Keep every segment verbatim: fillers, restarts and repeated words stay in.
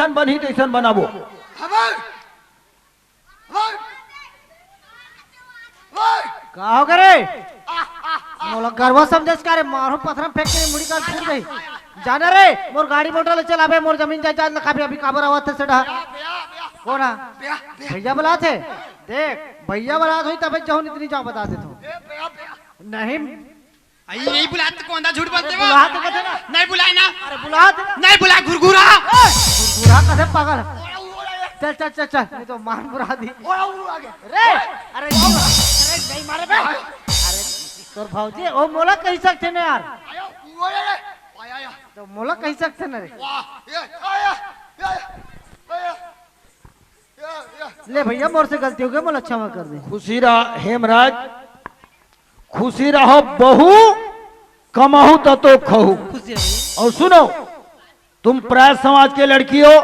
जइसन बनही तइसन बनाबो। हवय। हवय। हवय। का हो गे रे? मोला गरवा समझेस का रे? मारो पथरा म फेंक के मुड़ी काट फूट गई। जाना रे, मोर गाड़ी मोटर ले चलाबे, मोर जमीन जायदाद ल खाबे, अभी काबर आवत हे सेठ हा? कोन हा? भैया बुलात हे। देख, भैया बुलात होही तबे जहूं, इतनी जाओ बता देथों। नहीं। अई, नहीं बुलात त कोंदा झूठ बोलथे वो। बुलात हे कथे ना। नहीं बुलाय ना। अरे बुलात हे ना। नहीं बुलाय, घुरघुरा। ए, घुरघुरा कथे पागल। चल, चल, चल, चल, नहीं तो मान बुरा दी। रे, अरे, अरे, नहीं मारे बे। अरे, तोर भौजी, ओ मोला कहि सकथे ना यार। त मोला कहि सकथे ना रे। ले भैया, मोर से गलती हो गई, मोला क्षमा कर दे। खुशी रहा हेमराज, खुशी रहो बहू, कमाहू त तो खहू। खुशी रहो। और सुनो, तुम पराय समाज के लड़की हो,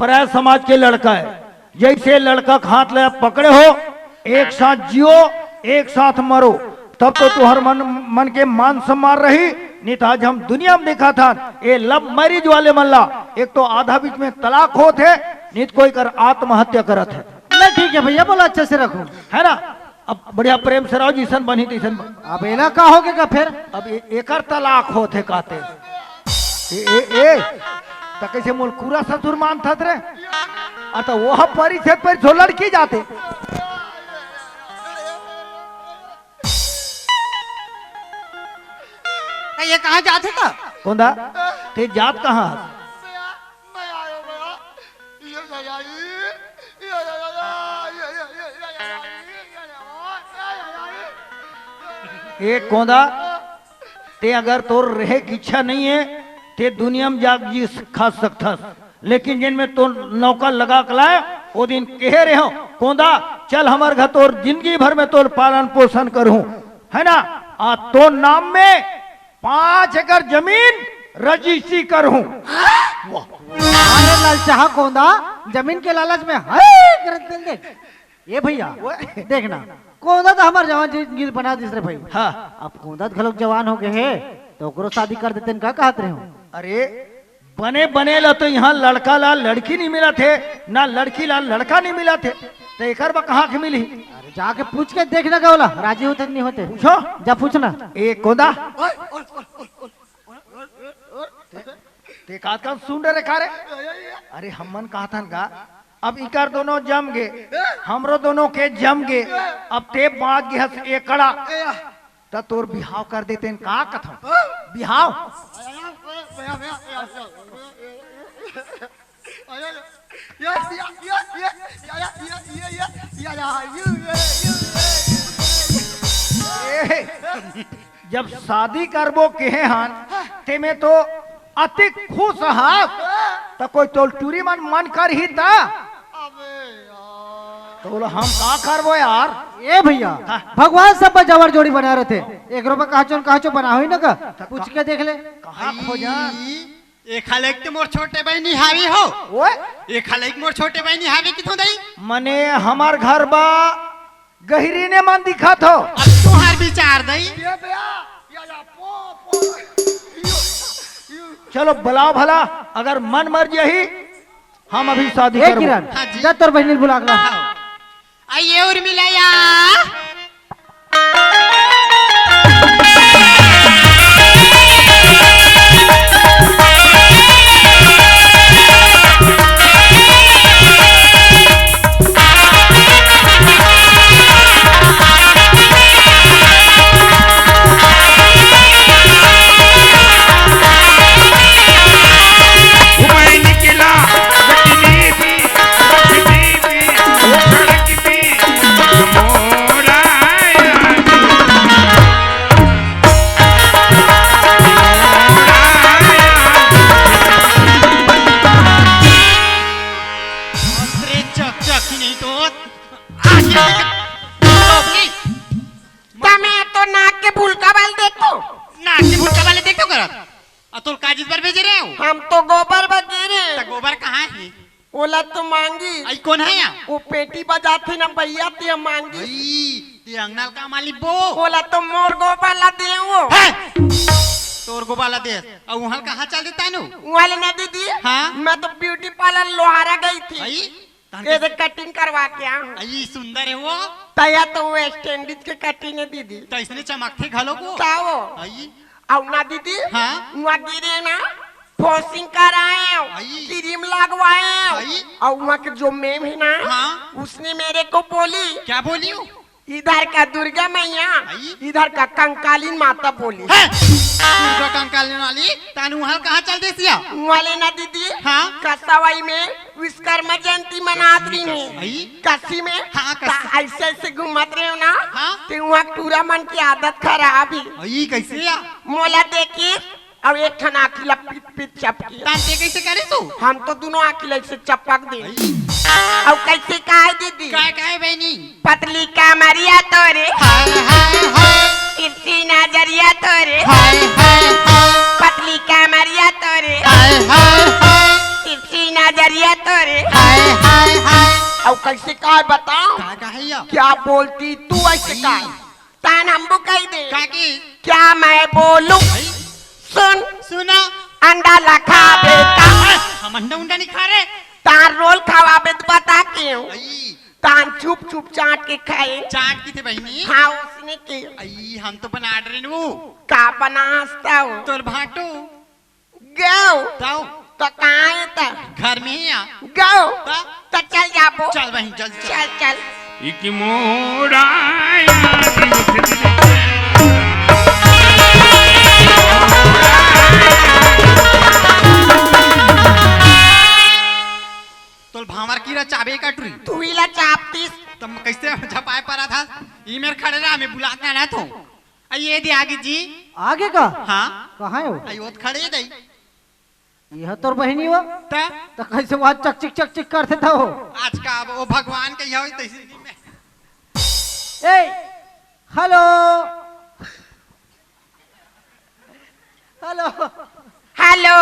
पराय समाज के लड़का है, जैसे लड़का के हाथ ले पकड़े हो, एक साथ जियो, एक साथ मरो, तब तो तुहर मन, मन के मान सम्मान रही। नहीं तो आज हम दुनिया में देखा था, ये लव मैरिज वाले मन ला, एक तो आधा बीच में तलाक होत हे, नहीं तो कोई कर आत्महत्या करत हे। नहीं, ठीक है भैया, बोला अच्छे से रखो। है ना? अब बढ़िया प्रेम से रहो, जइसन बनही तइसन बन। अब एला का हो गे का फेर? अब ए-, एकर तलाक होत हे कहते। ए, ए, ए, त कइसे मोल कूरा ससुर मानथस रे? आ त ओह परी से परी झो लड़की जाते। त ये कहाँ जात हे त? कोंदा, ते जात कहाँ हस? ए कोंदा, ते अगर तोर रहे के इच्छा नहीं है, ते दुनिया में जाके जी खा सकथस, लेकिन जिन में तोर नौका लगा के लाए, वो दिन कहे रहे हो, कोंदा, चल हमर घर, तोर जिंदगी भर में तोर पालन पोषण करूं, है ना? आ तोर नाम में पाँच एकड़ जमीन रजिस्ट्री करहूं। अरे ललचाहा कोंदा, जमीन के लालच में हाय करत दिल देख। ए भैया, ओए। देख ना, कोंदा त हमर जवान जिंदगी बना दिस रे भाई। हाँ। अब कोंदा त घलोक जवान हो गे हे, त ओकरो शादी कर देतेन का कहत रहे हो? अरे, बने बने ला तो इहाँ लड़का ला लड़की नहीं मिलत हे, ना लड़की ला लड़का नहीं मिलत हे, त एकर बर कहाँ के मिलही? अरे जाके पूछ के देख ना का ओला, राजी होथे कि नहीं होथे। पूछो। जा पूछ ना। ए कोंदा। ओए, ओए, ओए, ओए, ओए, ओए, ओए, ओए। ते, ते का, का सुन रहे का रे? अरे हमन कहथन का, अब इकर दोनों जम गे, हमरो दोनों के जम गे, अब ते बाँच गे हस एकड़ा। त तोर बिहाव कर देतेन का कथंव? बिहाव? ए, जब शादी करबो केहे हन, तेमे तो अति खुश हस, त कोई तोर टूरी मन मन करही त? अबे यार। त बोला, हम का करबो यार? ए भैया, हाँ। भगवान सब बर जबर जोड़ी बनाए रथे। एकरो बर कहाचो न कहाचो बना होही न का? त पूछ का-, के देख ले। कहाँ खोजन? एखा लइक त मोर छोटे बहिनी हावे हो। ओए? एखा लइक मोर छोटे बहिनी हावे किथों दई? मने हमर घर बा गहिरी ने मन दिखत हो। अब तुहार विचार दई। ये बे, या, या, पो, पो, यू, यू। चलो बुलाओ भला, अगर मन मर जाही, हम अभी शादी ए करबो। किरण, हाँ जी। जा तोर बहिनी ल बुला के ला। हाँ। आइए उर्मिला या। अरे चक चक ही नहीं तो आगे टोपी। तमे तो नाक के भुलका वाले देखो। नाक के भुलका वाले देखो करत। आ तोर काजिस बर भेजे रहे हो? हम तो गोबर बर गे रहे। त गोबर कहाँ हे? ओला तो मांगी। आई कोन हे या? वो पेटी बजाथे ना भैया, ते मांगी। आई, ते अंगना ल का माली बो? ओला तो मोर गोबर ला देवो। हे! तोर वाला देश। अउ उहाँ कहाँ चल देता नु? वाले ना दीदी। हाँ? मैं तो ब्यूटी पार्लर लोहारा गई थी। आई? तहन ये कैसे देख, कटिंग करवा के आ हूँ। आई, सुंदर है वो। तया तो वेस्ट इंडीज के कटिंग है दीदी। तो इसने चमकते घलो को। का वो? आई? अउ ना दीदी, हाँ? वहाँ गिरे ना, फोसिंग कराए, आई। क्रीम लगवाए। आई। अउ वहाँ के जो मैम है ना, हाँ। उसने मेरे को बोली, क्या बोली हो? इधर का दुर्गा मैया, आई। इधर का कंकालीन माता बोली। है? दुर्गा कंकालीन वाली, तानू हल कहाँ चल देसिया? वाले ना दीदी, हाँ। कसवाई में विश्वकर्मा जयंती मनात रही है। आई। कसी में, हाँ, कसी। ता ऐसे ऐसे घूमत रहे हो ना, हाँ। तो वहाँ टूरा मन की आदत खराब है। आई, कैसे या? मोला देखी, अब एक ठन आँखी ला पित पित चपकी। तान ते कैसे करे तू? हम तो दोनों आँखी ला ऐसे चपक दे। आई। अब कैसे काहे दीदी? काय, काय बहनी? पतली कमरिया तोरे, हाय, हाय, हाय। तिरछी नजरिया तोरे, हाय, हाय, हाय। पतली कमरिया तोरे, हाय, हाय, हाय। तिरछी नजरिया तोरे, हाय, हाय, हाय। अब कैसे काहे बताओ? का, का है या? क्या बोलती तू ऐसे आई। काहे? तान हमको कही दे। का की? क्या मैं बोलूं? भाई। सुन। सुना। अंडा ला खाबे का? हम अंडा उंडा नहीं खा रहे। तान रोल खवाबे तो बता क्यों? आई। तान चुप चुप चाट के खाए। चाट की थे बहनी? हाँ, उसने की। आई, हम तो बना रहे नु। का बनास्ता हो? तोर भाटो। गौ। ताऊ। तो कहाँ है त? घर में ही आ। गौ। त? त चल जाबो। चल बहिन, जल्दी चल। चल, चल। इकी मोड़ा तोल भांवर कीरा चाबे का टुरी। तू ही ला चापतीस। तम कैसे झपाए परा था? ई मेर खड़े रहा, मैं बुला के आना था। आ, ये दे आगे जी। आगे का? हाँ। कहाँ है वो? आ, ये वो तो खड़े ही दई। यह तोर बहिनी हो? त? त कैसे वो चकचिक चकचिक करथे त हो? आज का अब वो भगवान के यह तैसे नहीं मैं। ए, hello. Hello. Hello.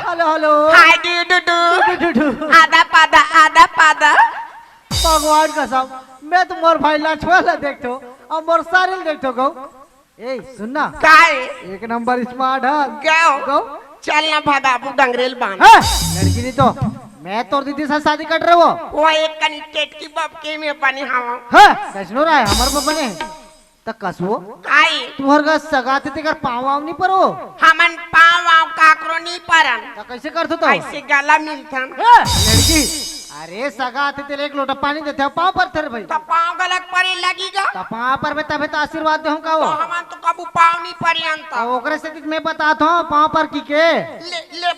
Hello, hello. Hi, डू, डू, डू। डू, डू, डू। आधा पादा, आधा पादा। भगवान कसम, मैं तो मोर भाई लछवा ला देखथो, अब मोर सारी ला देखथो गौ। ए, सुन ना। काय? एक नंबर स्मार्ट है। गौ। गौ। चल ना भगाबू डंगरेल बांध। हाँ, लड़की नहीं तो। मैं तोर दीदी से शादी कर रहे हो। वो एक कनी टेटकी बबके में बने हवा। हाँ, कैसनो रहा है, हमारे बबा ने। त कसबो? काय? तुहर का सगा थे तेकर पाँव वाव नहीं परो? हमन पाँव वाव काकरो नहीं परन। त कैसे करथो तो? ऐसे गला मिलथन। हाँ, लड़की। अरे सगा आथे तेला एक लोटा पानी देथे, पाँव परथे रे भाई। त पाँव गलत परे लगेगा। त पाँव परबे तभे त आशीर्वाद देहूं का वो। त हमन तो कबू पाँव नहीं परे अंत। त ओकरे सेती मैं बतात हूं, पाँव पर की के। ले, ले,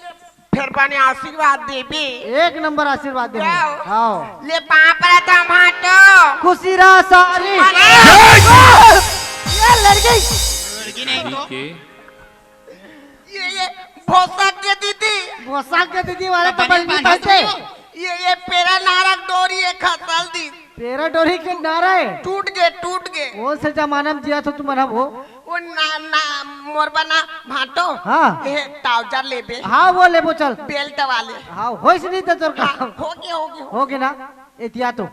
फेर बने आशीर्वाद देबे। एक नंबर आशीर्वाद देहूं। जाओ। हाँ। ले पाँव परत हंव भाटो। खुशी रह सारी। अरे! ये लड़की। लड़की नहीं तो। ये, ये भोसक के दीदी। भोसक के दीदी वाले तो तो बनी बनी बांधत पाते। रहियो। ये, ये पेरा नारक डोरी एक खसल दी। पेरा डोरी के नारा है। टूट गए, टूट गए। वो से जमाना में जिया तो तुम हो। वो ना, ना, मोर बना भाटो। हाँ। ये ट्राउजर लेबे। हाँ, वो लेबो चल। बेल्ट वाले। हाँ, होइस नहीं तो तोर का। हाँ, हो गया, हो गया, हो हो गया ना? एतिया तो।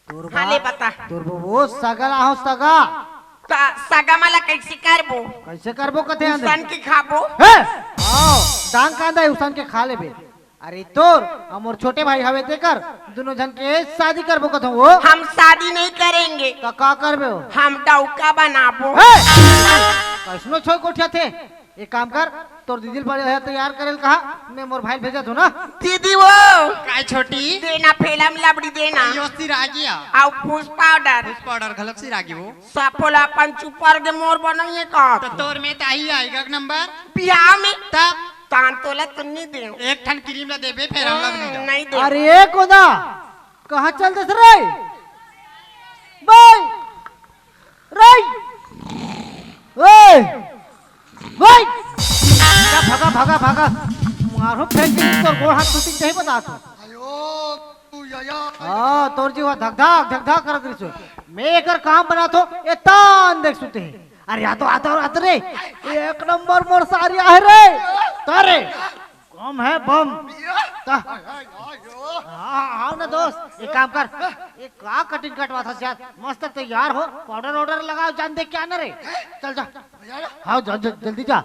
तोर हाँ, बा-, ले बता। तोर बा-, वो सगा ला हो सगा। त सगा मला कैसे करबो? कैसे करबो कथे आंदे? उसन के खाबो? हे? आओ, डांग कांदा है, उसन के खा लेबे। अरे तोर, हम और छोटे भाई हवे तेकर, दोनों जन के शादी करबो कथो वो। हम शादी नहीं करेंगे। त का करबे हो? हम डौका बनाबो। हे? कैसनो छोय गोठिया थे? एक काम कर, तोर दीदी ल बड़े भैया तैयार करे ल कहा, मैं मोर भाई ल भेजत हूँ ना। दीदी वो। काय छोटी? देना फेलम लबड़ी देना। यो सिरागिया। आउ फूस पाउडर। फूस पाउडर घलक सिरागी वो। साफो ला अपन चुपर दे मोर बनइए का। त तोर में ताही आएगा एक नंबर। बिहाव में। तब? तान तोला तुन्नी दे। एक ठन क्रीम ला देबे, फेर हम लबड़ी ला। नहीं दे। अरे कोदा, कहाँ चल दस रे? भाई, रे! ओए! ओए! जा, भागा, भागा, भागा। मारो फेंक के तोर गोड़ हाथ टूटी नहीं बता तू। आयो, तू या, या। हाँ, तोर जीवा धक धक, धक धक करत रहिस। मैं एकर काम बनात हो, ए तान देख सुते हैं। अरे, आ तो, आ तो, आ तो रे। एक नंबर मोर सारी आहे रे। तारे। कम है बम। ता-, हाँ, आओ ना दोस्त, एक काम कर, एक का कटिंग कटवा था यार, मस्त तैयार हो, पाउडर वाउडर लगाओ, जान दे क्या ना रे, चल जा। हाँ, जा, जा, जल्दी जा।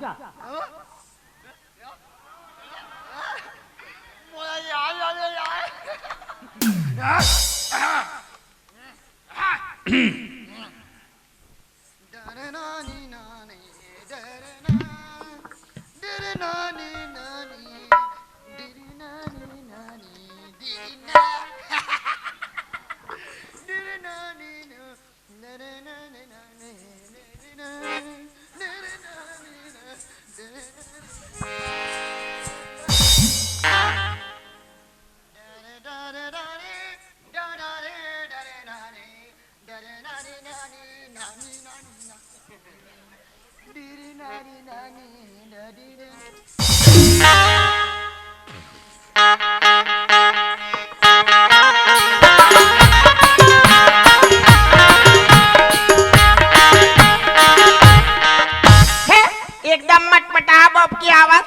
हे, एकदम मटमटा बब की आवाज,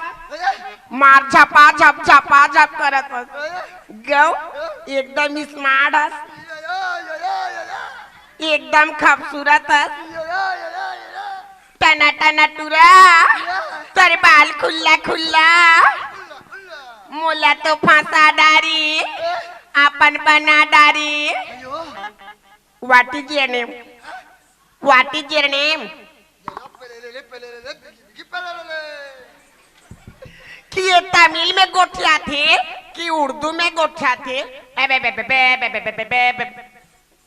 मार झपा झप झपा झप करत हस। गौ, एकदम स्मार्ट हस। एकदम खूबसूरत हस। टना टना टुरा, तोर बाल खुल्ला खुल्ला। मोला तो फंसा डारी, अपन बना डारी। What is your name? What is your name? कि ये तमिल में गोठियाथे कि उर्दू में गोठियाथे?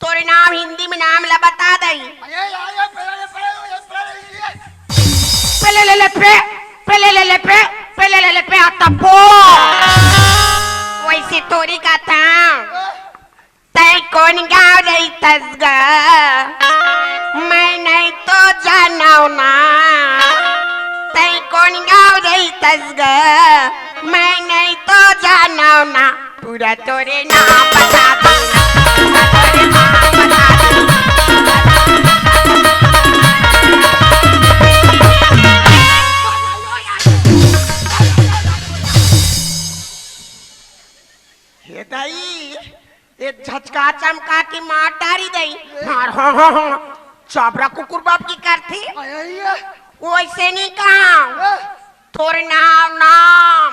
तोरे नाम हिंदी में नाम ला बता दई। अरे यार, ये पहले, ये पहले, ये पहले, ये पहले ले ले पे, पहले ले ले पे, पहले ले ले पे, आता पो। वैसे तोरी का था। तैं कोन गाँव रहिथस गा? मैं नहीं तो जानव ना। तैं कोन गाँव रहिथस गा? मैं नहीं तो जानव ना। पूरा तोरे नाम बता दूँ। पूरा तोरे नाम बता दूँ। हे दाई, ए झचका चमका के मार डारी दई। मार, हाँ, हाँ, हाँ। चाबरा कुकुर बाप की करथे। अरे, वैसे नहीं कहा। ए। तोर नाम, नाम।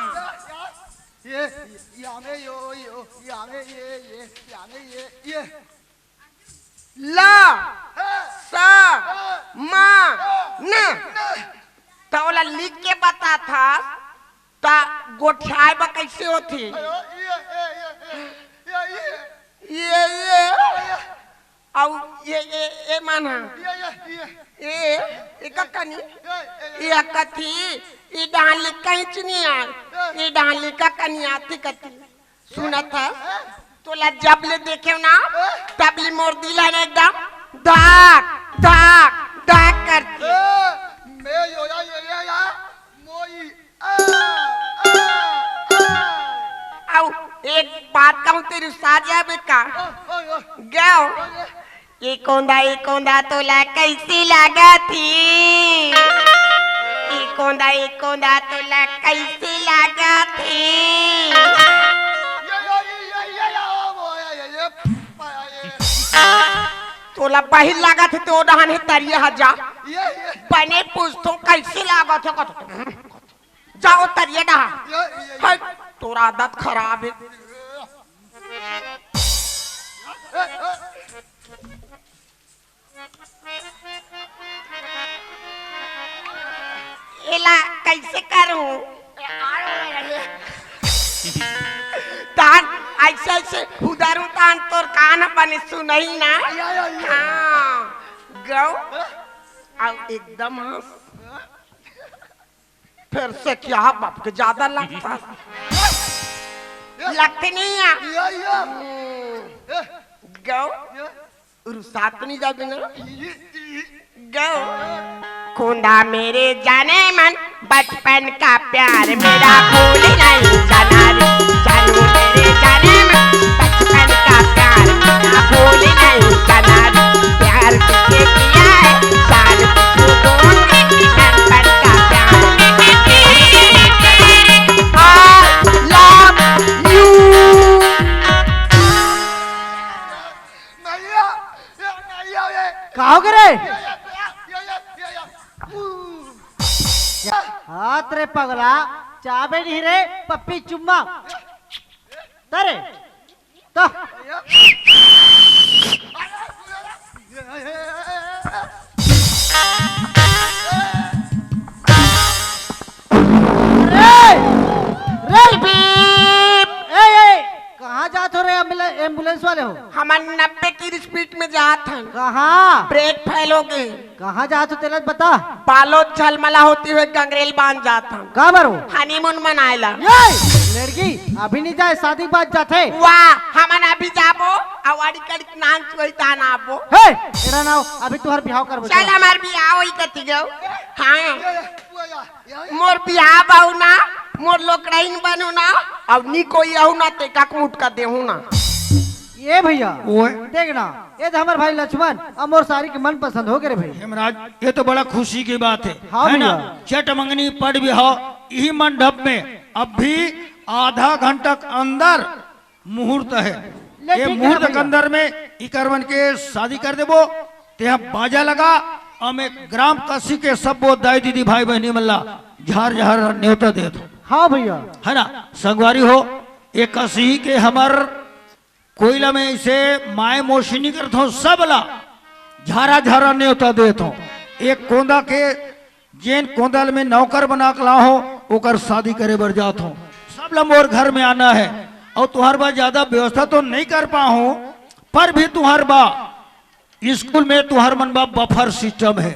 ये, ये, यामे यो, यो, यामे ये, ये, यामे ये, ये। ला, सा, मा, न। त ओला लिख के बताथस, त गोठियाए बर कइसे होथे? ये, ये, अउ ये, ये, ये मन ह। ये, ये, ये। ए, ए का कनी? ये, ये, ये। ये कथी, ई डाली कहीं च नहीं आए। ये। ई डाली का कनी आती कथी? सुनत हस? तोला जब ले देखेव ना, तब ले मोर दिल ह ना एकदम धक, धक, धक करथे। ए, मैं यो या, यो या, या, मोई, आ, आ, आ। अउ एक बात कहूँ, तेरी साथ जाबे का? ओ, ओ, ओ। गयो। ओ, ओ। ए कोंदा, ए कोंदा तोला कइसे लागत हे? ए कोंदा, ए कोंदा तोला कइसे लागत हे? तोला बहिर लागत हे, तो डहन हे तरिया ह जा। बने पूछथों कइसे लागत हे, कथों। जाओ तरिया डहा। ये, ये, ये। हट, तोर आदत खराब हे। एला कइसे करूं? तान अइसे अइसे हुदरू तान तोर कान बने सुनही ना। ये, ये, ये। हाँ, गौ। अउ एकदम हंस। फेर से क्या बाप के जादा लगथस। लगथे नहीं आ। या, या। हम्म। ए। गौ। या। रुसात नहीं जाबे ना। ई, ई। गौ। कोंदा मेरे जाने मन, बचपन का प्यार मेरा भूल नहीं जाना रे। जानू मेरे जाने मन, बचपन का प्यार मेरा भूल नहीं जाना रे। प्यार तुझे किया है, जान तुझे दूंगी, बचपन का प्यार। I love you। का हो गे रे? हाथ रे पगला, चाबे नहीं रे, पप्पी चुम्मा। तरे तो रे, रे, ए, ए, कहाँ जात हो रे? एम्बुले-, एम्बुलेंस वाले हो? हमन नब्बे की स्पीड में जात हन। कहाँ? ब्रेक फेल हो गए। कहाँ जात हो तेला बता। बालोद झलमला होती हुए गंगरेल बांध जात हन। का बरो? हनीमून मनाए ला। ये लड़की अभी नहीं जाए, शादी के बाद जाथे। वाह, हमन अभी जाबो, अवाड़ी कड़ी नान चुई तान आबो। हे, एड़ा नाव, अभी तुहर बिहाव करबो, चल, चल। हमार बिहाव होई कती गयो। हाँ, मोर बिहाव बाहू ना, मोर लोकड़ाइन बनू ना, अब नी कोई आहू ना, तेका कूट का देहू ना। ये भैया, ओए। देख ना, ये तो हमार भाई लक्ष्मण और मोर सारी के मन पसंद हो गए रे भाई। हेमराज, ये तो बड़ा खुशी की बात है, हाँ है ना? भैया। चट मंगनी पड़ बिहाव, यही मंडप में अब भी आधा घंटा के अंदर मुहूर्त है। ले, ये ठीक है मुहूर्त के भैया। अंदर में इकर मन के शादी कर देबो। तेहा बाजा लगा, हम एक ग्राम कसी के सब वो दाई दीदी भाई बहनी मन ला झार झार नेवता देत हो। हाँ भैया। है ना? संगवारी हो, ये कसी के हमर कोइला में इसे माय मोशिनी करत हो, सब ला झारा झारा नेवता देत हो। एक कोंदा के जेन कोंदल में नौकर बना के लाहो, ओकर शादी करे बर जात हो। सब ला मोर घर में आना है। और तुहार बा ज्यादा व्यवस्था तो नहीं कर पाहो, पर भी तुहार बा स्कूल में तुहार मन बा बफर सिस्टम है।